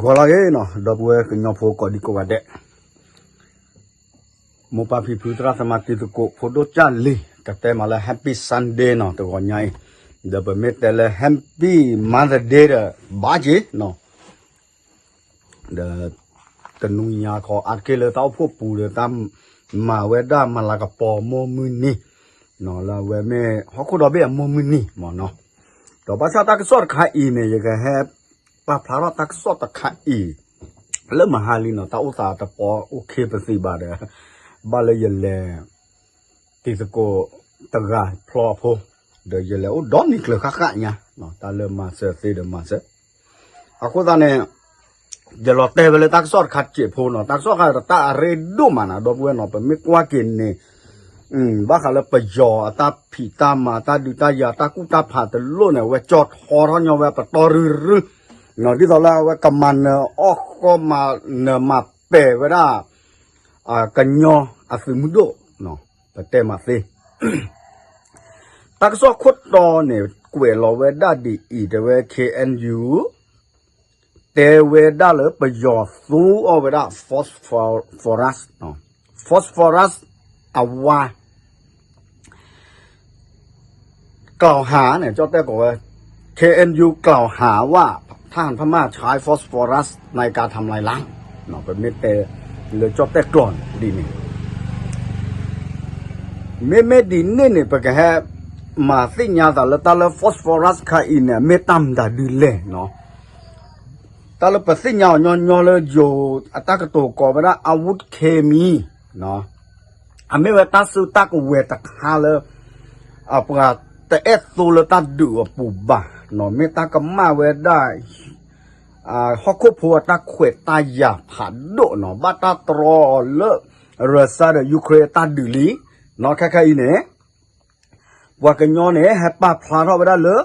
ဂီၤလၢအဂ့ၤနီၤ ဒီပုၢ်ဝဲၢ်ကညီဖိကိးဒံကိးဂၤဒဲး, မိၢ်ပၢ်ဖံဖုသရၣ်သမါတံၤသကိးဖိဒိၣ်ကၢ်လံၤ ကတဲမးလၢ Happy Sunday နီၤ တဂီၤညါအံၤ, ဒီးပမ့ၢ်တဲလၢ Happy Mother Day ဒီး ဘၣ်က့ၤနီၤ ဒီး တနံၤညါခီအါတက့ၢ်လၢတၢ်အိၣ်ဖှိၣ်ပူၤဒီး တၢ်မၤဝဲဒၣ်မၤလၤကပီၤမိၢ်မုၢ်နံၤ, လၢအဝဲမ့ၢ်ဟီၣ်ခိၣ်ဒီဘ့ၣ်အမိၢ်မုၢ်နံၤမ့ၢ်နီၤ, ဒီးဘၣ်ဆၣ်တၢ်ကစီၣ်တခါအံၤန့ၣ် ယကဟဲပာ်ဖျါထီၣ်တၢ်ကစီၣ်တခါအံၤ လၢမဟါလံနီၤ တၢ်အိၣ်သးတပီအိၣ်ခ့ပသံးဘၣ်ဒီး ဘၣ်လၢယလဲၤ တံၤသကိးတဂၤဖျီအဖိ, ဒီးယလဲၤအိၣ်ဒီနံၤကျၢၤဃၣ်ဃၣ်ညါ, တၢ်လၢမၤစၢၤသ့ဒီးမၤစၢၤ, အဃိသတးန့ၣ် ယလီၤတဲဝဲလၢတၢ်ကစီၣ်တခါစဲးဖိနီၤ တၢ်ကစီၣ်တခါတၢ်အရ့ဒိၣ်မးနီၤ ဒီပုၢ်ဝဲၢ်နီၤ ပမ့ၢ်ကွၢ်က့ၤန့ၣ် ဘၣ်ဃးလၢပယီၤအတၢ်ဖံးတၢ်မၤတၢ်ဒုးတၢ်ယၤတၢ်ကူၣ်တၢ်ဖးတလိၣ်န့ၣ် အဝဲကၠီထီထီၣ်ညီဝဲပတီၢ်ရုၢ်ရုၢ်, ဒ်သိးလၢအဝဲကမၤနၢၤအီၣ်ဃီမၤနၢၤမၤပဲာ်ဝဲဒၣ် ကညီအသုးမုၢ်ဒိၣ်, ပတဲမးသ့ တၢ်ကစီၣ်ခိၣ်တီန့ၣ် ကွဲးလီၤဝဲဒၣ်ဒ်အံၤ တဲဝဲ K N U တဲဝဲဒၣ်လၢပယီၤသူအီၤဝဲဒၣ် phosphorus, phosphorus အဝါ กล่าวหาန့ၣ် ကၠီၣ်တဲၣ်ကိးဝဲ K N U กล่าวหาว่า ทหารพม่าใช้ phosphorus ในการทำลายล้าง ပမ့ၢ်တဲလၢကၠီၣ်တဲၣ်ကျိာ်န့ၣ်ဒ်န့ၣ် မ့မ့ၢ်ဒ်န့ၣ်န့ၣ် ပကဟဲမၤသ့ၣ်ညါသးလၢတၢ်လၢ phosphorus ခါအံၤန့ၣ် မ့ၢ်တၢ်မတၤဒ်လဲၣ်နီၤ တၢ်လၢပသ့ၣ်ညါအီၤညီညီလၢယိၤအတၢ်ကတိၤကိးဝဲဒၣ် อาวุธเคมี အမ့ၢ်ဝဲတၢ်စုတၢ်ကဝဲၤတခါလၢ ပှၤတအဲၣ်သိလၢတၢ်ဒုးအပူၤဘၣ်နီၤ မ့ၢ်တၢ်ကမၣ်ဝဲဒၣ် ဟီၣ်ခိၣ်ဖိအတၢ်ခွဲးတၢ်ယာ်ဖးဒိၣ်နီၤ ဘၣ်တၢ်တြီအီၤလၢ Russia ဒီး Ukraine အတၢ်ဒုးလံနီၤ ခဲခဲအံၤန့ၣ် ပှၤကညီန့ၣ် ဟဲပာ်ဖျါထီၣ်ဝဲဒၣ်လၢ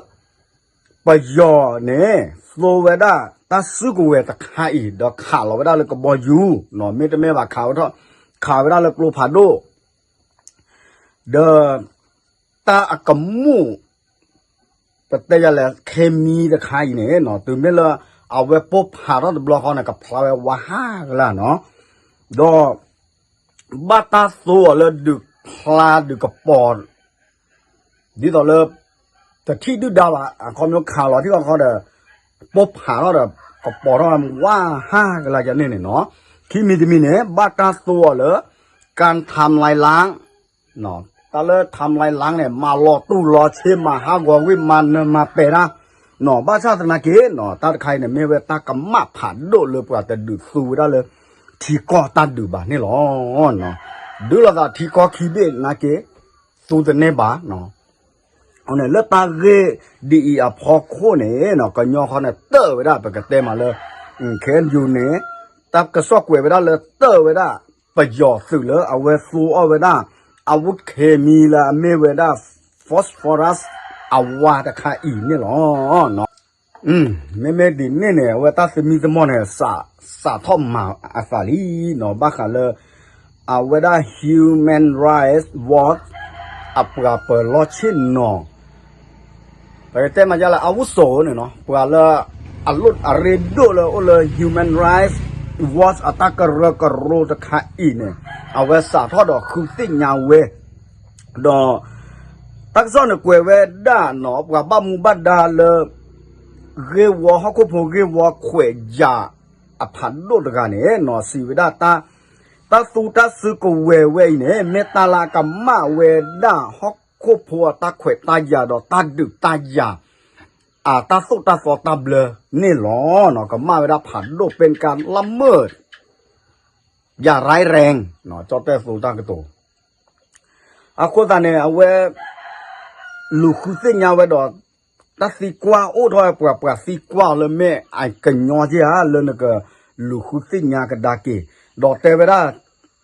ပယီၤန့ၣ် သိဝဲဒၣ်တၢ်စုကဝဲၤတခါအံၤ ဒီးခးလီၤဝဲဒၣ်လၢကဘီယူၤနီၤ မ့တမ့ၢ်ဘၣ်ခးဝဲထီၣ် ခးဝဲဒၣ်လၢကျိဖးဒိၣ် ဒီး တၢ်အကမူၣ် ပတဲယၤလဲၣ် เคมี တခါအံၤန့ၣ်နီၤ တုၤမ့ၢ်လၢ အဝဲပိၢ်ဖးထီၣ်တဘျီဃီန့ၣ် ကဖျါဝဲဝါဟးကလၢ်နီၤ ဒီး ဘၣ်တၢ်သိအီၤလၢဒုးဖျါဒုးကပီၤ ဒ်သိးလၢ တထံၣ်ဒုၣ်ဒါဘၣ် အခီပညီခးလီၤထံၣ်ခီခီဒီး ပိၢ်ဖးထီၣ်ဒီး ကပီၤထီၣ်ဝါဟးကလၢ်ကန့ၣ်န့ၣ်နီၤ ခံမံၤတမံၤန့ၣ် ဘၣ်တၢ်သိအီၤလၢ การทำลายล้าง တၢ်လၢ ทำลายล้าง န့ၣ် မၤလီၤတူၢ်လီၤဆ့ မၤဟးဂီၤဝံၣ် မၤနၢၤမၤပဲာ်တၢ်နီၤ ဘၣ်ဆၣ်သနာ်က့နီၤ တၢ်တခါအံၤန့ၣ် မ့ၢ်ဝဲတၢ်ကမၣ်ဖးဒိၣ်လၢပှၤတဒုးသူဝဲဒၣ်လၢ ထံကီၢ်တၢ်ဒုးဘၣ်န့ၣ်လီၤ. ဒုးလိာ်သးထံကီၢ်ခံဘ့ၣ်နာ်က့ သူတန့ၢ်ဘၣ် လၢတၢ်ဂ့ၢ်ဒ်အံၤအဖီခိၣ်န့ၣ်နီၤ ကညီဃီန့ၣ် တၢၢ်ဝဲဒၣ် ပကတဲမးလၢ ခဲယူၤန့ၣ် တၢ်ကစီၣ်ကွဲးဝဲဒၣ်လၢတၢၢ်ဝဲဒၣ် ပယီၤသုးလၢအဝဲသူအီၣ်ဝဲဒၣ် อาวุธเคมี လၢအမ့ၢ်ဝဲဒၣ် phosphorus အဝါတခါအံၤန့ၣ်လီၤ. မ့မ့ၢ်ဒ်န့ၣ်န့ၣ် အဝဲတၢ်သမံသမိးန့ၣ် စးထီၣ်မၤအသးလံနီၤ ဘၣ်ဃးလၢ အဝဲဒၣ် Human Rights Watch အပှၤပၢၤလီၢ်ဆ့ၣ်နီၤ ပကတဲမးယါလၢ อาวุโส န့ၣ်နီၤ ပှၤလၢ အလိၣ်အရ့ဒိၣ်လၢအိၣ်လၢ Human Rights Watch အတၢ်ကရၢကရိတခါအံၤန့ၣ် အဝဲစးထီၣ်ဒီးဃုသ့ၣ်ညါဝဲ ဒီး တၢ်ကစီၣ်န့ၣ်ကွဲးဝဲဒၣ်နီၤ ပှၤဘၣ်မူဘၣ်ဒါလၢ ဂ့ၢ်ဝီ ဟီၣ်ခိၣ်ဖိဂ့ၢ်ဝီခွဲးယာ်အဖးဒိၣ်တဂၤန့ၣ်နီၤ စံးဝဲဒၣ် တၢ်သူတၢ်စုကဝဲၤဝဲအံၤန့ၣ် မ့ၢ်တၢ်လၢအကမၣ်ဝဲဒၣ် ဟီၣ်ခိၣ်ဖိအတၢ်ခွဲးတၢ်ယာ်ဒီးတၢ်ဒုးတၢ်ယၤ အတၢ်သိၣ်တၢ်သီတၢ်ဘျၢန့ၣ်လီၤ. ကမၣ်ဝဲဒၣ်ဖးဒိၣ် เป็นการละเมิดอย่างร้ายแรง ကၠီၣ်တဲၣ်သိတၢ်ကတိၤ အဃိသတးန့ၣ် အဝဲ လူၤဃုသ့ၣ်ညါဝဲဒီး တၢ်သံကွၢ်အိၣ်ထီၣ်ဝဲပှၤ ပှၤသံကွၢ်အီၤလၢမ့ၢ်အကညီက့ဧါ လၢနကလူၤဃုသ့ၣ်ညါကဒါက့ၤ ဒီးတဲဝဲဒၣ်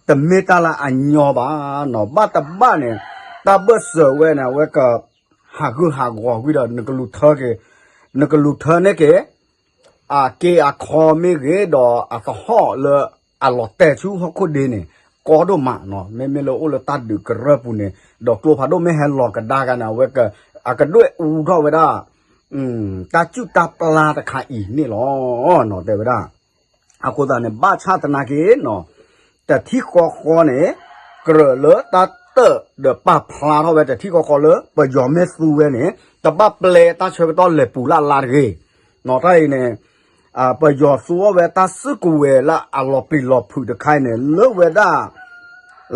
တမ့ၢ်တၢ်လၢအညီဘၣ်နီၤ ဘၣ်တဘၣ်န့ၣ် တၢ်ဘၢၣ်စၢၤဝဲန့ၣ် အဝဲက ဟးဂူာ်ဟးဂီၤဝံၤဒီး နကလူၤထၢက့ၤ နကလူၤထၢန့ၢ်က့ၤ အက့အခီမ့ၢ်ဂ့ၤ ဒီးအသဟီၣ်လၢအလီၤတဲာ်ဆူဟီၣ်ခိၣ်ဒ့န့ၣ် ကီဒိၣ်မးနီၤ မ့မ့ၢ်လၢအိၣ်လၢတၢ်ဒုးကရၢၢ်ပူၤန့ၣ် ဒီးကျိဖးဒိၣ်မ့ၢ်ဟဲလီၤကဒါက့ၤန့ၣ် အဝဲ အကဒွဲၣ်အူထီၣ်ဝဲဒၣ် တၢ်စုၣ်တၢ်ပျၢ်တခါအံၤန့ၣ်လီၤ. တဲဝဲဒၣ် အဃိသတးန့ၣ် ဘၣ်ဆၣ်သနာ်က့နီၤ တထံၣ်ဃီဃီန့ၣ် ကြၢးလၢတၢ်တၢၣ်ဒီးပာ်ဖျါထီၣ်ဝဲတထံၣ်ဃီဃီလၢ ပယီၤမ့ၢ်သူဝဲန့ၣ် တဘၣ်ပျဲတၢ်ဆၢကတီၢ်လဲၤပူၤလၢ်လၢ်တဂ့ၤ. နီၤ တၢ်အံၤန့ၣ် ပယီၤသူအီၤဝဲတၢ်စုကဝဲၤလၢအလီၤပျံၤလီၤဖုးတခါအံၤန့ၣ် လၢဝဲဒၣ်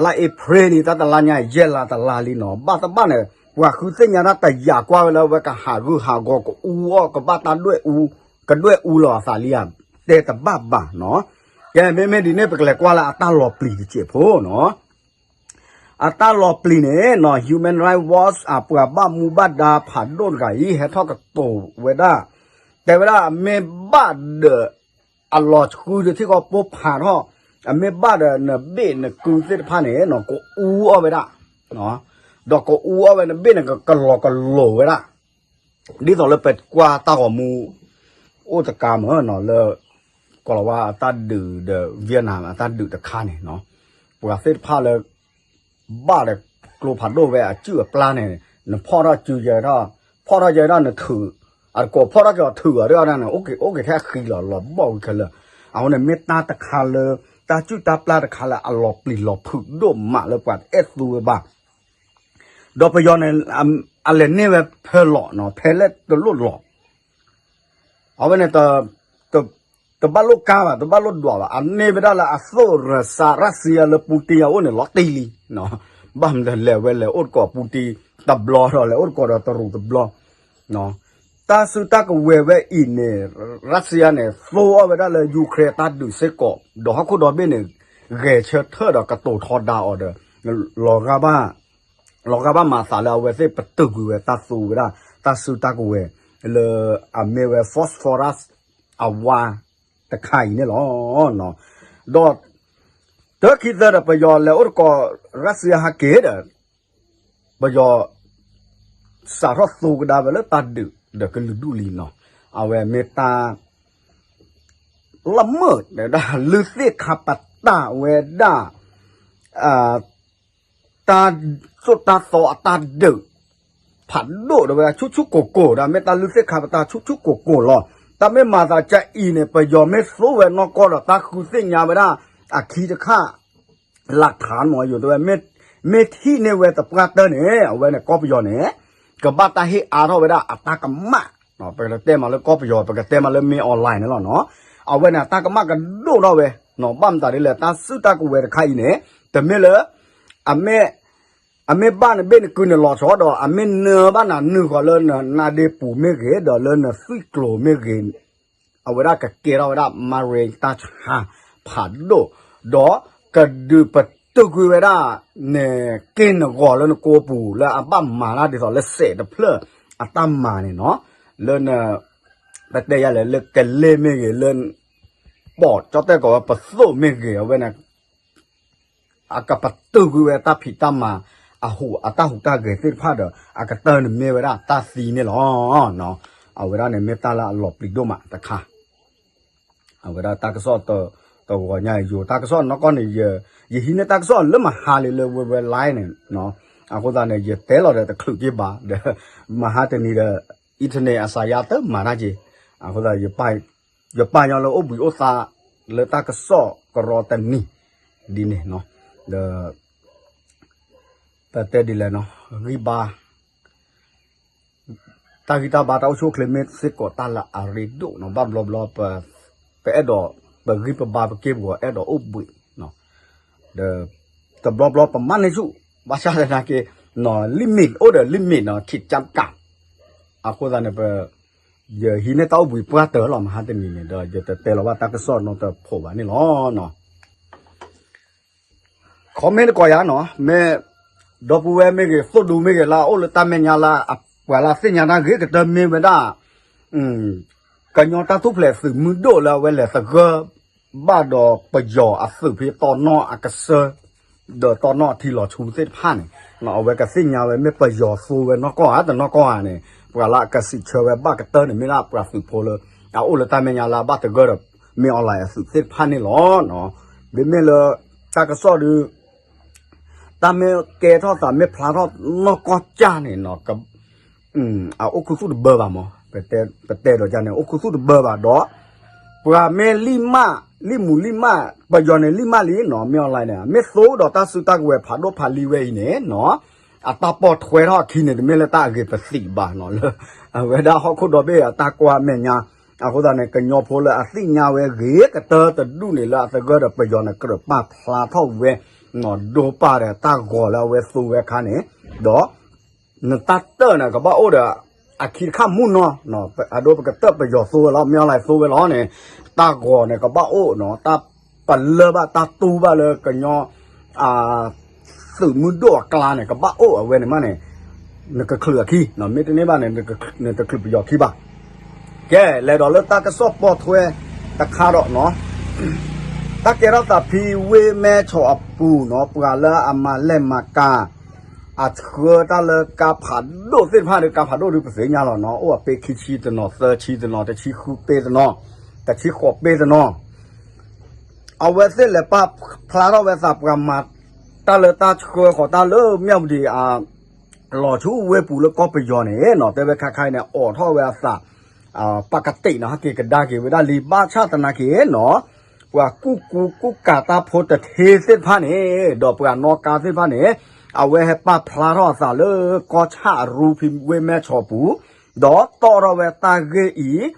လါအ့ဖြ့န့ၣ် တၢ်တလါညါ ယဲၢ်လါတလါလံနီၤ ဘၣ်တဘၣ်န့ၣ် ပှၤဃုသ့ၣ်ညါတၢ်တယာ်ကွၢ်ဝဲလၢအဝဲကဟးဂူာ်ဟးဂီၤကအူအီၣ် ကဘၣ်တၢ်ဒွဲၣ်အူ ကဒွဲၣ်အူလီၤအသးလံဧါ တဲတဘၣ်ဘၣ်နီၤ. ကဲ မ့မ့ၢ်ဒ်န့ၣ် ပကလဲၤကွၢ်လၢအတၢ်လီၤပျံၤတစဲးဖိနီၤ အတၢ်လီၤပျံၤန့ၣ်နီၤ Human Rights Watch အပှၤဘၣ်မူဘၣ်ဒါဖးဒိၣ်တဂၤအံၤ ဟဲထီၣ်ကတိၤဝဲဒၣ် တဲဝဲဒၣ် အမ့ၢ်ဘၣ်ဒီး အလီၤဆှုတထံၣ်ဃီပိၢ်ဖးထီၣ် အမ့ၢ်ဘၣ်ဒီးနဘ့ၣ်နကုသ့ၣ်တဖၣ်န့ၣ်နီၤ ကအူအီၣ်ဝဲဒၣ် ဒီးကအူအီၣ်ဝဲနဘ့ၣ်န့ၣ် ကလီၤကလိၤဝဲဒၣ် ဒ်သိးလၢပကွၢ်တၢ်ဂီၤမူ အိၣ်တကါမ့ၢ်နီၤ လၢ ကိးလီၤဝါအတၢ်ဒုးဒီး Vietnam အတၢ်ဒုးတခါန့ၣ်နီၤ ပှၤသ့ၣ်တဖၣ်လၢ ဘၣ်ဒီးကျိဖးဒိၣ်ဝဲအစုၣ်အပျၢ်န့ၣ် နဖီၣ်ထီၣ်စုယဲထီၣ် ဖီၣ်ထီၣ်ယဲထီၣ်နထုး အတကိးဖီၣ်ထီၣ်က့ၤအီၤထုးအီၤဒ်အီၤန့ၣ် အိၣ်က့ၤအိၣ်က့ၤထဲအဃံလီၤ လီၤဘီၣ်ဝံၤခဲလၢာ် အဃိန့ၣ် မ့ၢ်တၢ်တခါလၢ တၢ်စုၣ်တၢ်ပျၢ်တခါလၢအလီၤပျံၤလီၤဖုးဒိၣ်မးလၢပှၤတအဲၣ်သူဝဲဘၣ် ဒီးပယီၤန့ၣ် အလဲၤန့ၢ်ဝဲဖဲလီၤနီၤ ဖဲလဲၣ်တလိၣ်လီၤ အဝဲန့ၣ် တဘၣ်လိၣ်ကါဘၣ် တဘၣ်လိၣ်ဒွးဘၣ် အန့ၢ်ဝဲဒၣ်လၢအသိၣ်ရစါ ရၢစံယါလၢပူတံအအိၣ်န့ၣ် လီၤတံၢ်လံ ဘၣ်မနုၤလဲၣ် အဝဲလဲၤအိၣ်တကိးပူတံတဘျီဒီး လဲၤအိၣ်တကိးဒီးတရူးတဘျီ တၢ်စုတၢ်ကဝဲၤဝဲအံၤန့ၣ် ရၢစံယါန့ၣ် သိအီၣ်ဝဲဒၣ်လၢ Ukraine တၢ်ဒုးစ့ၢ်ကီး ဒီးဟီၣ်ခိၣ်ဒီဘ့ၣ်န့ၣ် ဂဲၤဆၢထၢၣ်ဒီးကတိၤထီဒါအီၤဒီး လီၤဂာ်ဘၣ် လီၤဂာ်ဘၣ်မၤသးလၢအဝဲသ့ၣ်ပတုာ်ကွံာ်ဝဲတၢ်သူဝဲဒၣ် တၢ်စုတၢ်ကဝဲၤ လၢအမ့ၢ်ဝဲ phosphorus အဝါတခါအံၤန့ၣ်လီၤ. ဒီး တၢ်ခံသၢဒီးပယီၤလဲၤအိၣ်တကိး ရၢစံယါဟဲက့ၤဒီး ပယီၤ စးထီၣ်သူကဒါဝဲလၢတၢ်ဒုးဒီးကလုာ်ဒူၣ်လံနီၤ အဝဲမ့ၢ်တၢ် လၢမုၢ်ဒၣ်လုၢ်သ့ၣ်ခါပတာ်ဝဲဒၣ် တၢ်သိၣ်တၢ်သီအတၢ်ဒုး ဖးဒိၣ်ဒီးဝဲဒၣ်ဆူၣ်ဆူၣ်ကိၢ်ကိၢ်ဒီး မ့ၢ်တၢ်လုၢ်သ့ၣ်ခါပတာ်ဆူၣ်ဆူၣ်ကိၢ်ကိၢ်လီၤ. တၢ်မ့ၢ်မၤသးကၢအံၤန့ၣ် ပယီၤမ့ၢ်သိဝဲနီၢ်ကီၢ်ဒီး တၢ်ဃုသ့ၣ်ညါဝဲဒၣ် အခံတခါ လၢထးမီၤယိၤတဲဝဲ မ့ၢ်ထံၣ်န့ၢ်ဝဲသပှၢ်တၢၢ်န့ၣ် အဝဲန့ၣ်ကီၢ်ပယီၤန့ၣ် ကဘၣ်တၢ်ဟ့ၣ်အါထီၣ်ဝဲဒၣ်အတၢ်ကမၣ် ပကတဲမးလၢကီၢ်ပယီၤ ပကတဲမးလၢမ့ၢ် online န့ၣ်လီၤနီၤ အဝဲန့ၣ် အတၢ်ကမၣ်ကဒိၣ်ထီၣ်ဝဲ ဘၣ်မတၤဒ်လဲၣ် တၢ်စုတၢ်ကဝဲၤတခါအံၤန့ၣ် တမ့ၢ်လၢ အမ့ၢ် အမ့ၢ်ဘၣ်နဘ့ၣ်နကုန့ၣ်လီၤဆီဒီး အမ့ၢ်နၢဘၣ်နၤနုာ်ဃီၤလၢနနါဒ့ပူၤမ့ၢ်ဂ့ၤ ဒီးလၢနသွံၣ်ကျိၤမ့ၢ်ဂ့ၤ အဝဲဒၣ်ကကဲထီၣ်ဝဲဒၣ် မၤရ့တၢ်ဆါဖးဒိၣ် ဒီးကဒုးပတုာ်ကွံာ်ဝဲဒၣ် နက့ၢ်နဂီၤလၢနကိးပူၤ လၢအဘၣ်မၤတၢ်ဒ်သိးလၢစဲးတဖျၢၣ်အတၢ်မၤန့ၣ်နီၤ လၢန ပတဲယၤလဲၣ် လၢကလ့ၢ်မ့ၢ်ဂ့ၤ လၢ ပိာ်ကၠီၣ်တဲၣ်ကိးဝဲပသိၣ်မ့ၢ်ဂ့ၤ အဝဲန့ၣ် အကပတုာ်ကွံာ်ဝဲတၢ်ဖံးတၢ်မၤ အဟူးအတၢ်ဟူးတၢ်ဂဲၤသ့ၣ်တဖၣ်ဒီး အကတၢၢ်န့ၣ်မ့ၢ်ဝဲဒၣ်တၢ်သံန့ၣ်လီၤ. အဝဲဒၣ်န့ၣ်မ့ၢ်တၢ်လၢအလီၤပျံၤဒိၣ်မးတခါ အဝဲဒၣ်တၢ်ကစီၣ်တဂီၤညါ ယိၤတၢ်ကစီၣ်နီၢ်ကီၢ်န့ၣ် ယဟံးန့ၢ်တၢ်ကစီၣ်လၢမဟါလံလၢ ဝဲဝဲ live န့ၣ် အဃိသတးန့ၣ် ယတဲလီၤဒီးတချုးက့ဘၣ်ဒီး မဟါတနံၤဒီး internet အစၤယါတမၤတၢ်က့ၤ အဃိသတး ယပာ်ညီလၢအိၣ်ဘှံးအိၣ်သါလၢတၢ်ကစီၣ်ကရီတနံၤ ဒ်န့ၣ်နီၤ ဒီး ပတဲဒ်လဲၣ်နီၤ ဂံၢ်ဘါ တၢ်ဂံၢ်တၢ်ဘါတၢ်အိၣ်ဆူၣ်အိၣ်ချ့မ့ၢ်စ့ၢ်ကီးတၢ်လၢအရ့ဒိၣ်နီၤ ဘၣ်ဘျီဘျီ ပ ပအဲၣ်ဒိး ပဂံၢ်ပဘါပက့ၢ်ပဂီၤအဲၣ်ဒိးအိၣ်ဘှံး ဒီး တဘျီဘျီပမၤန့ၢ်ဆူၣ် ဘၣ်ဆၣ်သနာ်က့ limit အိၣ်ဒီး limit နီၤ ခံကၠၢကး အဃိသတးန့ၣ် ပ ယဟံးန့ၢ်တၢ်အိၣ်ဘှံးပှၢ်တၢၢ်လီၤ မဟါတနံၤန့ၣ် ဒီးယတတဲလီၤဘၣ်တၢ်ကစီၣ်နီတဖိးဘၣ်န့ၣ်လီၤ. comment တကိးယၤနီၤ မ့ၢ် ဒီပုၢ်ဝဲၢ်မ့ၢ်ဂ့ၤ သိၣ်ဒူမ့ၢ်ဂ့ၤ လၢအအိၣ်လၢတၢ်မဲာ်ညါလၢ ပှၤလၢအသ့ၣ်ညါတၢ်ဂ့ၤကတၢၢ်မ့ၢ်ဝဲဒၣ် ကညီတၢ်ထူၣ်ဖျဲးသုးမုၢ်ဒိၣ်လၢအဝဲလဲၤသဂၢၢ် ဘၣ်ဒီးပယီၤအသုးဖဲတီနီၣ်အကစၢၢ် ဒီးတီနီၣ်အထံလီၤဆူသ့ၣ်တဖၣ်န့ၣ် အဝဲကသ့ၣ်ညါဝဲမ့ၢ်ပယီၤသိဝဲနီၢ်ကီၢ်ဧါ တနီၢ်ကီၢ်ဧါန့ၣ် ပှၤလၢအကစံးဆၢဝဲဘၣ်ကတၢၢ်န့ၣ် မ့ၢ်ဒၣ်ပှၤသုးဖိလၢ အအိၣ်လၢတၢ်မဲာ်ညါလၢအဘၣ်သဂၢၢ်ဒီး မ့ၢ် online အသုးသ့ၣ်တဖၣ်န့ၣ်လီၤ. မ့မ့ၢ်လၢ တၢ်ကစီၣ်ဒု တၢ်မ့ၢ်ကဲထီၣ်သးမ့ၢ်ဖျါထီၣ်နီၢ်ကီၢ်ကၢ်န့ၣ်နီၤ အအိၣ်ခူသူၣ်တဘၢဘၣ်မး ပတဲဒီးကၢ်န့ၣ် အိၣ်ခူသူၣ်တဘၢဘၣ်ဒီး ပှၤမ့ၢ်လံၢ်မၢ် လံၣ်မူၤလံၣ်မၢ် ပယီၤန့ၣ်လံၣ်မၢ်လံနီၤ မ့ၢ်အီၤလဲၣ်န့ၣ် မ့ၢ်သိဒီးတၢ်စုတၢ်ကဝဲၤဖးဒိၣ်ဖးလံဝဲအံၤန့ၣ်နီၤ အတၢ်ပိာ်ထွဲထီၣ်အခံန့ၣ် တမ့ၢ်လၢတၢ်အဂ့ၤပသံးဘၣ်နီၤ လၢအဝဲဒၣ်ဟီၣ်ခိၣ်ဒီဘ့ၣ်အတၢ်ကွၢ်မဲာ်ညါ အဃိသတးန့ၣ် ကညီဖိလၢအသ့ၣ်ညါဝဲဂ့ၤကတၢၢ်တဒူၣ်န့ၣ် လၢအသဂၢၢ်ဒီးပယီၤန့ၣ် ကြၢးပာ်ဖျါထီၣ်ဝဲ ဒိပာ်ဒီးတၢ်ဂီၤလၢအဝဲသိဝဲအခါန့ၣ် ဒီး နတၢ်တၢၣ်န့ၣ် ကဘၣ်အိၣ်ဒီး အခံတခါမူနီၤ အဒိပကတၢၣ်ပယီၤသိဝဲလီၤ မ့ၢ်အီၤလဲၣ်သိဝဲလီၤန့ၣ် တၢ်ဂီၤန့ၣ် ကဘၣ်အိၣ်နီၤ တၢ်ပလၢၢ်ဘၣ်တၢ်တူၢ်ဘၣ်လၢကညီ သုးမုၢ်ဒိၣ်အကျါန့ၣ် ကဘၣ်အိၣ်အဝဲန့ၣ်မးန့ၣ် နကချုးအခံ မ့တမ့ၢ်ဘၣ်န့ၣ် နတချုးပယီၤခံဘၣ် ကဲ လဲၤဒီးလၢတၢ်ကစီၣ်ပိာ်ထွဲတခါဒီးနီၤ တၢ်ကဲထီၣ်သးဖဲဝ့ၢ်မဲဆီးအပူၤနီၤ ပှၤလၢအမၤလဲၢ်မၤကၤ အဆှၢတၢ်လၢကါဖးဒိၣ်သ့ၣ်တဖၣ်ဒီး ကါဖးဒိၣ်ဒုးပသ့ၣ်ညါလီၤနီၤ အိၣ်အပ့ခံဆံတနီၤ သၢဆံတနီၤ တဆံဃုပ့တနီၤ တဆံဃိးပ့တနီၤ အဝဲသ့ၣ်လဲၤပာ်ဖျါထီၣ်ဝဲသးပှၤမၤတၢ်လၢတၢ်ဆှၢဃီၤတၢ်လၢမၠၣ်ဝတံၤအ လီၤဆူဝ့ၢ်ပူၤလၢကီၢ်ပယီၤန့ၣ်နီၤ တဲဝဲခါခါအံၤန့ၣ် အိးထီၣ်ဝဲအသး ပကတ့ၢ်နီၤ ဟဲက့ၤကဒါက့ၤဝဲဒၣ်လံ ဘၣ်ဆၣ်သနာ်က့နီၤ ပှၤကူၣ်ကူကူၣ်ကၤတၢ်ဖိတထ့သ့ၣ်တဖၣ်န့ၣ် ဒီးပှၤနီၣ်ကါသ့ၣ်တဖၣ်န့ၣ် အဝဲဟဲပာ်ဖျါထီၣ်အသးလၢကီၢ်ဆၣ်အရူဖံဝ့ၢ်မဲဆီးပူၤ ဒီးတီၣ်ထီၣ်ဝဲတၢ်ဂ့ၢ်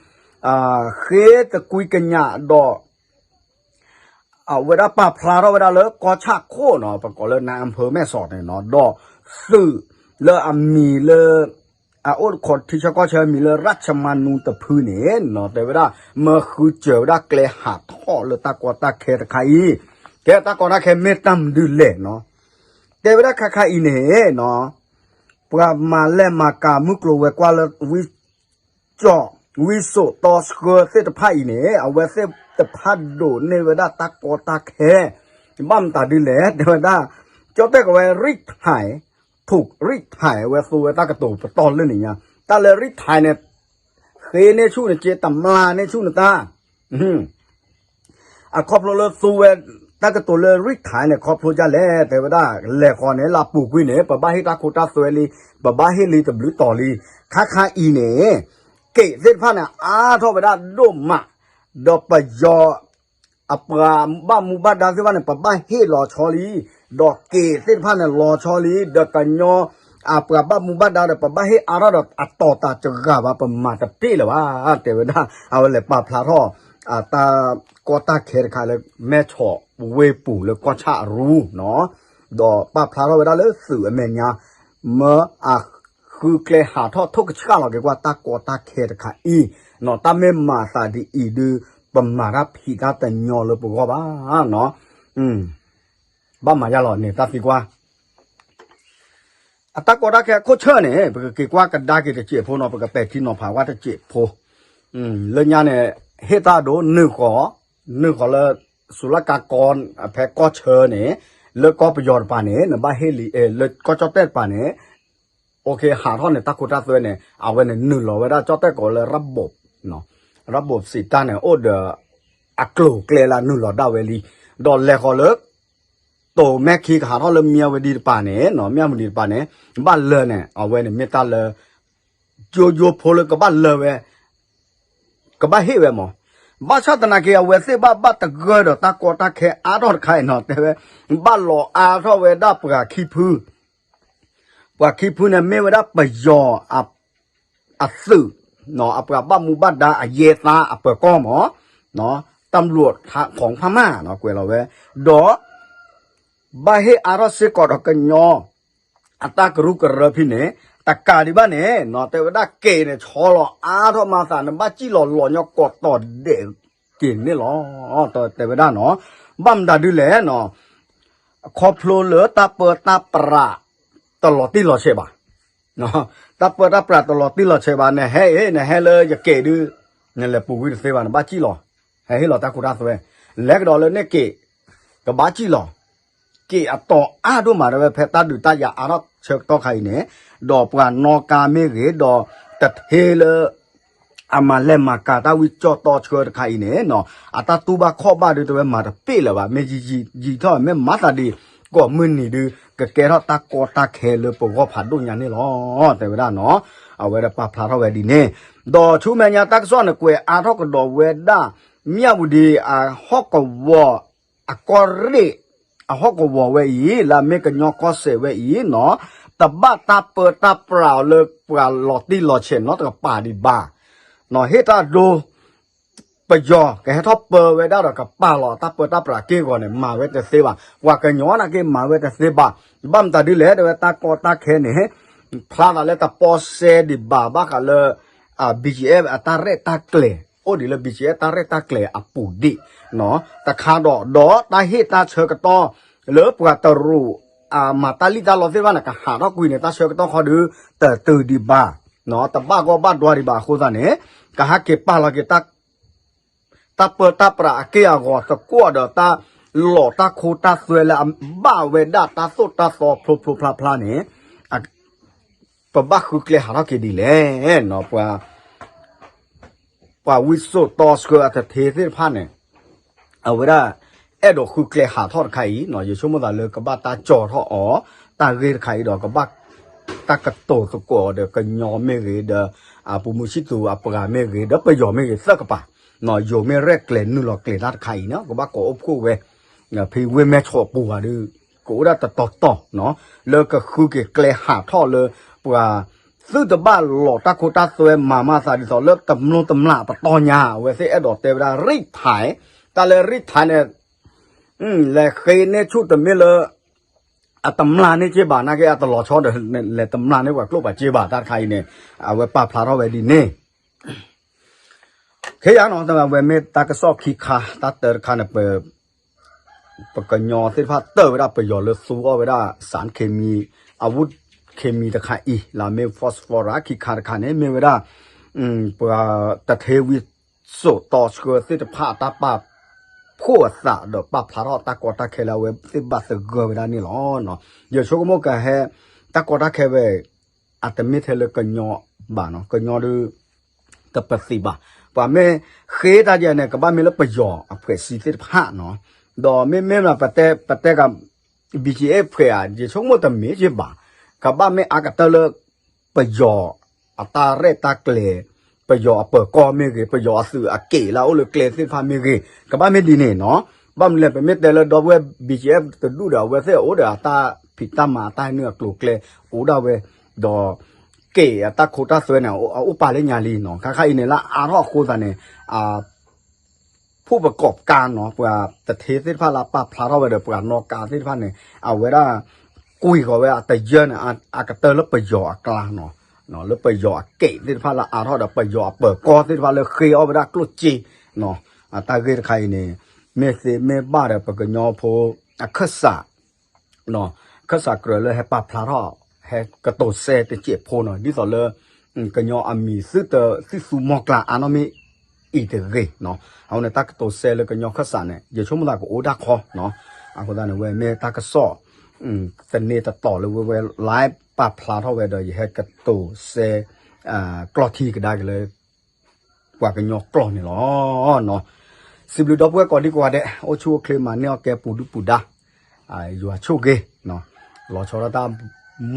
အံၤ ဃ့တကွံကညးဒီး အဝဲဒၣ်ပာ်ဖျါထီၣ်ဝဲဒၣ်လၢကီၢ်ဆၣ်ခိၣ်နီၤ ပကိးလၢနအၣ်ဖၢမဲၢ်ဆီးန့ၣ်နီၤ ဒီးသုးလၢအမံၤလၢ အအိၣ်ခိးထံဆၢကီၢ်ဆၢမံၤလၢရၣ်ဆမါနူတဖုန့ၣ်နီၤ တဲဝဲဒၣ် မၢဃုစၢၤဝဲဒၣ်ကျဲဟးထီၣ်လၢတၢ်ကီတၢ်ခဲတခါအံၤ ကဲတၢ်ကီတၢ်ခဲမ့ၢ်တၢ်မနုၤလဲၣ်နီၤ တဲဝဲဒၣ်ခါခါအံၤန့ၣ်နီၤ ပှၤမၤလဲၢ်မၤကၤမုၢ်ကျိၤဝဲၤကွာ်လၢဝံ ကၠီၣ် ဝံစိာ်တီဆှၢသ့ၣ်တဖၣ်အံၤန့ၣ် အဝဲသ့ၣ်တဖၣ်ဒိးန့ၢ်ဝဲဒၣ်တၢ်ကီတၢ်ခဲ ဘၣ်မတၤဒ်လဲၣ် တဲဝဲဒၣ် ကၠီၣ်တဲၣ်ကဝဲ retire ထုး retire ဝဲသိဝဲတၢ်ကတိၤပတီၢ်လၢန့ၣ်ညါ တၢ်လၢ retire န့ၣ် ဃ့န့ၢ်ဆူၣ်နက့ တမျၢ်န့ၢ်ဆူၣ်နတၢ် အခီဖျိလၢသိဝဲ တၢ်ကတိၤလၢ retire န့ၣ် ခီဖျိဒ်လဲၣ် တဲဝဲဒၣ် လဲၤဃီၤန့ၣ် လၢပူၤကွံာ်န့ၣ် ပဘၣ်ဟ့ၣ်တၢ်ခိတၢ်သွဲလံ ပဘၣ်ဟ့ၣ်လံတဘျုးတီၤလံ ခါခါအံၤန့ၣ် က့ၣ်သ့ၣ်တဖၣ်န့ၣ် အါထီၣ်ဝဲဒၣ်ဒိၣ်မး ဒီးပယီၤ အပှၤဘၣ်မူဘၣ်ဒါသ့ၣ်တဖၣ်န့ၣ် ပဘၣ်ဟ့ၣ်လီၤဆီလံ ဒီးက့ၣ်သ့ၣ်တဖၣ်န့ၣ် လီၤဆီလံ ဒီးကညီ အပှၤဘၣ်မူဘၣ်ဒါဒီး ပဘၣ်ဟ့ၣ်အါထီၣ်ဒီးအတီၤတၢ်တဂၤဘၣ် ပမၤတပ့ၢ်လၢၤဘၣ် တဲဝဲဒၣ် အဝဲလဲၤပာ်ဖျါထီၣ် အတၢ်ကီတၢ်ခဲတခါလၢ မဲၢ်ဆီးဝ့ၢ်ပူၤလၢကီၢ်ဆၣ်အရူနီၤ ဒီးပာ်ဖျါထီၣ်ဝဲဒၣ်လၢသုးအမဲာ်ညါ မၢအဃုကျဲဟးထီၣ်ထိၣ်ကဆှၣ်လီၤက့ၤကွၢ်တၢ်ကီတၢ်ခဲတခါအံၤနီၤ တၢ်မ့ၢ်မၤသးဒ်အံၤဒုး ပမၤတၢ်ဖံးတၢ်တညီလၢပဂီၢ်ဘၣ်နီၤ ဘၣ်မၤယါလီၤန့ၣ် တၢ်သံကွၢ် အတၢ်ကီတၢ်ခဲအခိၣ်ဆၢၣ်န့ၣ် ပကက့ၤကွၢ်ကဒါက့ၤတစဲးဖိနီၤ ပကပဲာ်ထံနီၤဖးဝဲတစဲးဖိ လၢညါန့ၣ် ဟ့ၣ်တၢ်ဒိးနုာ်ဃီၤ နုာ်ဃီၤလၢ စူၤလၢကါကီ ဖဲကီၢ်ဆၢန့ၣ် လၢကီၢ်ပယီၤတပၤန့ၣ် နဘၣ်ဟ့ၣ်လံ လၢကီၢ်ကၠီၣ်တဲၣ်တပၤန့ၣ် အိၣ်ခ့ဟးထီၣ်န့ၣ် တၢ်ခိတၢ်သွဲန့ၣ် အဝဲန့ၣ်နုာ်လီၤဝဲဒၣ်ကၠီၣ်တဲၣ်ကိးလၢ ရဘိး ရဘိးစံးတၢ်န့ၣ် အိၣ်ဒီး အကျိၤအကျဲလၢနုာ်လီၤဒၣ်ဝဲလံ ဒီးလဲၤဃီၤလၢ တိၤမဲၢ်ခံကဟးထီၣ်လၢမၠၣ်ဝတံၤတပၤန့ၣ် မၠၣ်ဝတံၤတပၤန့ၣ် ဘၣ်လၢာ်န့ၣ် အဝဲန့ၣ်မ့ၢ်တၢ်လၢ ယိယိဖိလၢကဘၣ်လၢာ်ဝဲ ကဘၣ်ဟ့ၣ်ဝဲမး ဘၣ်ဆၣ်သနာ်က့ အဝဲသ့ၣ်ဘၣ်ဘၣ်တဂၢၢ်ဒီးတၢ်ကီတၢ်ခဲအါထီၣ်တခါအံၤနီၤ တဲဝဲ ဘၣ်လီၤအါထီၣ်ဝဲဒၣ်ပှၤခံဖု ပှၤခံဖုန့ၣ်မ့ၢ်ဝဲဒၣ်ပယီၤ အသုး အပှၤဘၣ်မူဘၣ်ဒါအယဲၢ်သါအပၢၤကီၢ်မး တၢ်မလူး ของพม่า ကွဲးလီၤဝဲ ဒီး ဘၣ်ဟ့ၣ်အါထီၣ်စ့ၢ်ကီးဒီးကညီ အတၢ်ကရူၢ်ကရၢဖဲန့ၣ် တကးဒံးဘၣ်န့ၣ် တဲဝဲဒၣ်က့ၣ်န့ၣ် ဆီလီၤအါထီၣ်မၤသးန့ၣ် ဘၣ်စံၣ်လီၤလီၤညီကိးတီၤဒဲးက့ၤန့ၣ်လီၤ တဲဝဲဒၣ်နီၤ ဘၣ်မတၤဒ်လဲၣ်နီၤ ခီဖျိလၢတၢ်ပၢတၢ်ပြး တလီၤတံၢ်လီၤဆဲးဘၣ် တၢ်ပၢတၢ်ပြးတလီၤတံၢ်လီၤဆဲးဘၣ် နဟဲအံၤ နဟဲလၢယက့ၣ်ဒုး နလဲၤပူၤကွံာ်တသ့ဘၣ် နဘၣ်စံၣ်လီၤ ဟဲဟ့ၣ်လီၤတၢ်ခိတၢ်သွဲ လဲၤကဒီးလၢန့ၣ်က့ၣ် ကဘၣ်စံၣ်လီၤ က့ၣ်အတီၤအါဒိၣ်မး တဲဝဲဖဲတၢ်ဒုးတၢ်ယၤအါထီၣ်ဆၢကတီၢ်ခါအံၤန့ၣ် ဒီးပှၤနီၣ်ကါမ့ၢ်ဂ့ၤ ဒီးတထ့လၢ အမၤလဲၢ်မၤကၤတၢ်ဝံကၠီၣ်တီဆှၢတခါအံၤန့ၣ်နီၤ အတၢ်တူၢ်ဘၣ်ခီၣ်ဘၣ်ဒုးတဲဝဲမၤတပ့ၢ်လၢၤဘၣ် မ့ၢ်ယံာ်ယံာ်ယံာ်ထီၣ် မ့ၢ်မၤသးဒ်ကိးမုၢ်နံၤဒုး ကကဲထီၣ်တၢ်ကီတၢ်ခဲလၢပဂီၢ်ဖးဒိၣ်ညါန့ၣ်လီၤ တဲဝဲဒၣ်နီၤ အဝဲဒၣ်ပာ်ဖျါထီၣ်ဝဲဒ်န့ၣ် ဒီးဆူမဲာ်ညါတၢ်ကစီၣ်န့ၣ် ကွဲးအါထီၣ်ကဒီးဝဲဒၣ် မၠၣ်ဝတံၤအဟီၣ်ကဝီၤ အကီၢ်ရ့ၣ် အဟီၣ်ကဝီၤဝဲအံၤ လၢအမ့ၢ်ကညီကီၢ်စဲၣ်ဝဲအံၤနီၤ, တဘၣ်တၢ်ပၢတၢ်ပြးအီၤလၢပှၤလီၤတံၢ်လီၤဆဲးနီတကပၤဒံးဘၣ်. ဟ့ၣ်တၢ်ဒိ ပယီၤကဟဲထီၣ်ပၢဝဲဒၣ်ဒီးကပာ်လီၤတၢ်ပၢတၢ်ပြးက့ၢ်ဂီၤန့ၣ် မၤဝဲတသ့ဘၣ်. ပှၤကညီနာ်က့မၤဝဲတသ့ဘၣ်. ဘၣ်မတၤဒ်လဲၣ် တဲဝဲတၢ်ကီတၢ်ခဲန့ၣ် ဖျါသးလၢတပီစဲဒံးဘၣ် ဘၣ်ဃးလၢ BGF အတၢ်ရဲၣ်တၢ်ကျဲၤ အိၣ်ဒံးလၢ BGF တၢ်ရဲၣ်တၢ်ကျဲၤအပူၤဒံး တခါဒီး ဒီးတၢ်ဟ့ၣ်တၢ်ဆၢကတီၢ် လၢပှၤတရူး အမၤတၢ်လံၣ်တၢ်လီသ့ၣ်တဖၣ်န့ၣ် ကဟးထီၣ်ကွံာ်န့ၣ် တၢ်ဆၢကတီၢ်ခီဒု တတုၤဒံးဘၣ်, တဘၣ်ဂီၢ်ဘၣ်ဒွါဒံးဘၣ်အဃိသတးန့ၣ် ကဟဲက့ၤပာ်လီၤက့ၤ တၢ်ပၢတၢ်ပြးအက့ၢ်အဂီၤသကိးဒီး တၢ်လီၢ်တၢ်ခိတၢ်သွဲလၢအဘၣ်ဝဲဒၣ်တၢ်သိၣ်တၢ်သီဖျိဖျိဖျါဖျါန့ၣ် ပဘၣ်ဃုကျဲဟးထီၣ်က့ၤဒ်လဲၣ်. ပှၤဝံစိာ်တီဆှၢအတထ့သ့ၣ်တဖၣ်န့ၣ် အဝဲဒၣ် အဲၣ်ဒိးဃုကျဲဟးထီၣ်တခါအံၤ ယဆိကမိၣ်သးလၢကဘၣ်တၢ်ကၠီထီၣ်အီၤ တၢ်ဂ့ၢ်တခါအံၤဒီး ကဘၣ်တၢ်ကတိၤသကိးအီၤဒီးကညီမ့ၢ်ဂ့ၤ ဒီး အပူၤမုၢ်ဆံၣ်သူၤအပှၤမ့ၢ်ဂ့ၤ ဒီးပယီၤမ့ၢ်ဂ့ၤ သၢကပၤ ယိၤမ့ၢ်ရဲၣ်ကျဲၤနုာ်လီၤကျဲၤတၢ်တခါအံၤန့ၣ် ကဘၣ်ကိးအိၣ်ဖှိၣ်ဝဲ ဖဲဝ့ၢ်မဲၢ်ဆီးပူၤဘၣ်ဒီး ကအိၣ်ဒၣ်တတီၤတီၤ လၢကဃုက့ၤကျဲဟးထီၣ်လၢ ပှၤ သုတဘၣ်လီၤတၢ်ခိတၢ်သွဲမၤမၤသးဒ်သိးလၢတမျိၢ်တမျာ်ပတီၢ်ညါ အဝဲသ့ၣ်အဲၣ်ဒိးတဲဝဲဒၣ် ရံၣ်ထၢၣ် တၢ်လၢရံၣ်ထၢၣ်န့ၣ် လဲၤဃ့န့ၢ်ဆူၣ်တမ့ၢ်လၢ အတမျာ်န့ၢ်က့ဘၣ် နာ်က့အတလီၤဆီဒီး လဲၤတမျာ်န့ၢ်ပှၤကျိၣ်ပှၤစ့ဘၣ် တၢ်တခါအံၤန့ၣ် အဝဲပာ်ဖျါထီၣ်ဝဲဒ်န့ၣ် ခဲယၤနီၤ တဝဲမ့ၢ်တၢ်ကစီၣ်ခံခါ တၢ်တၢတခါန့ၣ် ပ ပကညီသ့ၣ်တဖၣ်တၢၢ်ဝဲဒၣ်ပယီၤလၢသူအီၣ်ဝဲဒၣ် စၣ်ခ့မံ အဝုၣ်ခ့မံတခါအံၤ လၢအမ့ၢ် phosphorus ခံခါတခါန့ၣ် မ့ၢ်ဝဲဒၣ် ပှၤတထ့ဝံစိာ်တီဆှၢသ့ၣ်တဖၣ်တၢ်ပာ်ဖှိၣ်အသးဒီးပာ်ဖျါထီၣ်တၢ်ကီတၢ်ခဲလၢအဝဲသ့ၣ်ဘၣ်သဂၢၢ်ဝဲဒၣ်န့ၣ်လီၤ. ယဆိကမိၣ်ကဟဲ တၢ်ကီတၢ်ခဲဝဲ အတမ့ၢ်ထဲလၢကညီဘၣ်နီၤ ကညီဒုး တပသံးဘၣ်. ပှၤမ့ၢ်ဃ့တၢ်ဒ်န့ၣ် ကဘၣ်မ့ၢ်လၢပယီၤအဖှဲးစံသ့ၣ်တဖၣ်နီၤ ဒီးမ့မ့ၢ်ပတဲ ပတဲက BGF ဖှဲးဧါ ယဆိကမိၣ်တမ့ၢ်က့ဘၣ်. ကဘၣ်မ့ၢ်အါကတၢၢ်လၢ ပယီၤအတၢ်ရဲၣ်တၢ်ကျဲၤ ပယီၤအပၢၤကီၢ်မ့ၢ်ဂ့ၤ ပယီၤအသုးအက့ၣ်လၢအအိၣ်လၢကျဲသ့ၣ်တဖၣ်မ့ၢ်ဂ့ၤ ကဘၣ်မ့ၢ်ဒ်န့ၣ်နီၤ. ဘၣ်မနုၤလဲၣ် ပမ့ၢ်တဲလၢဒီပုၢ်ဝဲၢ် BGF တဒူၣ်ဒီး အဝဲသ့ၣ်အိၣ်ဒီးအတၢ်ဖံးတၢ်မၤအတၢ်ဟဲနုာ်အကျိၤအကျဲအိၣ်ဒၣ်ဝဲ ဒီး က့ၣ်အတၢ်ခိတၢ်သွဲန့ၣ် အအိၣ်ပာ်လၢညါလံနီၤ. ခါခါအံၤန့ၣ် လၢအါထီၣ်အဃိသတးန့ၣ် အ ผู้ประกอบการနီၤ ပှၤတထ့သ့ၣ်တဖၣ်လၢအပာ်ဖျါထီၣ်ဝဲဒီး ပှၤနီၣ်ကါသ့ၣ်တဖၣ်န့ၣ် အဝဲဒၣ် ကွံာ်ဃီၤဝဲအတယၢၢ်န့ၣ် အကတၢၢ်လၢပယီၤအကျါနီၤ လၢပယီၤအက့ၣ်သ့ၣ်တဖၣ်လၢအါထီၣ်ဒီး ပယီၤအပၢၤကီၢ်သ့ၣ်တဖၣ်လၢဃ့အီၣ်ဝဲဒၣ်ကျိၣ်စ့ အတၢ်ဂ့ၢ်တခါအံၤန့ၣ် မ့ၢ်သ့မ့ၢ်ဘၣ်ဒီး ပကညီဖိအခၢၣ်စး ခၢၣ်စးကြၢးလၢဟဲပာ်ဖျါထီၣ် ဟဲကတိၤစဲတစဲးဖိနီၤ ဒ်သိးလၢ ကညီအမံၤသုတ သုသူမီၤကျၢ်အါနီၢ်မ့ၢ်အံၤတဂ့ၤနီၤ. အဃိန့ၣ် တၢ်ကတိၤစဲလၢကညီခၢၣ်စးန့ၣ် ယဆိကမိၣ်သးကအိၣ်ဒၣ်ခီနီၤ. အဃိသတးန့ၣ် ဝဲမ့ၢ်တၢ်ကစီၣ် သန့ၤတတီၤလၢဝဲဝဲ live ပာ်ဖျါထီၣ်ဝဲဒီး ယဟဲကတိၤစဲ ကျီၢ်ထံကဒါက့ၤလၢ ပှၤကညီကျိာ်န့ၣ်လီၤ. စံးဘျုးဒီပုၢ်ဝဲၢ်ကိးဒံကိးဂၤဒဲး အိၣ်ဆူၣ်အိၣ်ချ့မၤန့ၢ်အီၣ်ကဲပူၤဒုၣ်ပူၤဒါ ယွၤဆိၣ်ဂ့ၤ လီၤဆီဒၣ်တၢ်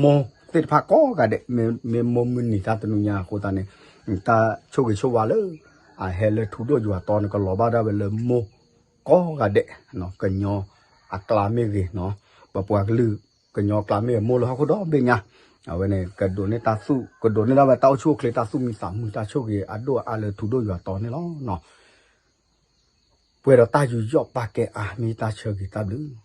မိၢ်သ့ၣ်တဖၣ်ကိးဂၤဒဲး မ့ၢ်မိၢ်မုၢ်နံၤတၢ်တနံၤညါအဃိသတးန့ၣ် တၢ်ဆိၣ်ဂ့ၤဆိၣ်ဝါလၢ အဟဲလၢထူဒိၣ်ယွၤတီၤန့ၣ် ကလီၤဘၣ်ဒၣ်ဝဲလၢမိၢ်ကိးဂၤဒဲး ကညီအကျါမ့ၢ်ဂ့ၤ ပပှၤကလုာ် ကညီအကျါမ့ၢ်ဂ့ၤ မိၢ်လၢဟီၣ်ခိၣ်ဒီဘ့ၣ်ညါ အဝဲန့ၣ် ကဒိးန့ၢ်တၢ်သူၣ် ကဒိးန့ၢ်ဒၣ်ဝဲတၢ်အိၣ်ဆူၣ်အိၣ်ချ့ တၢ်သူၣ်မံသးမုာ် တၢ်ဆိၣ်ဂ့ၤအဒိၣ်အအါလၢထူဒိၣ်ယွၤတီၤန့ၣ်လီၤ. ပှဲၤဒီးတၢ်ယူးယီၣ်ပာ်ကဲအါ မ့ၢ်တၢ်ဆၢဂ့ၤတၢ်ဘျုး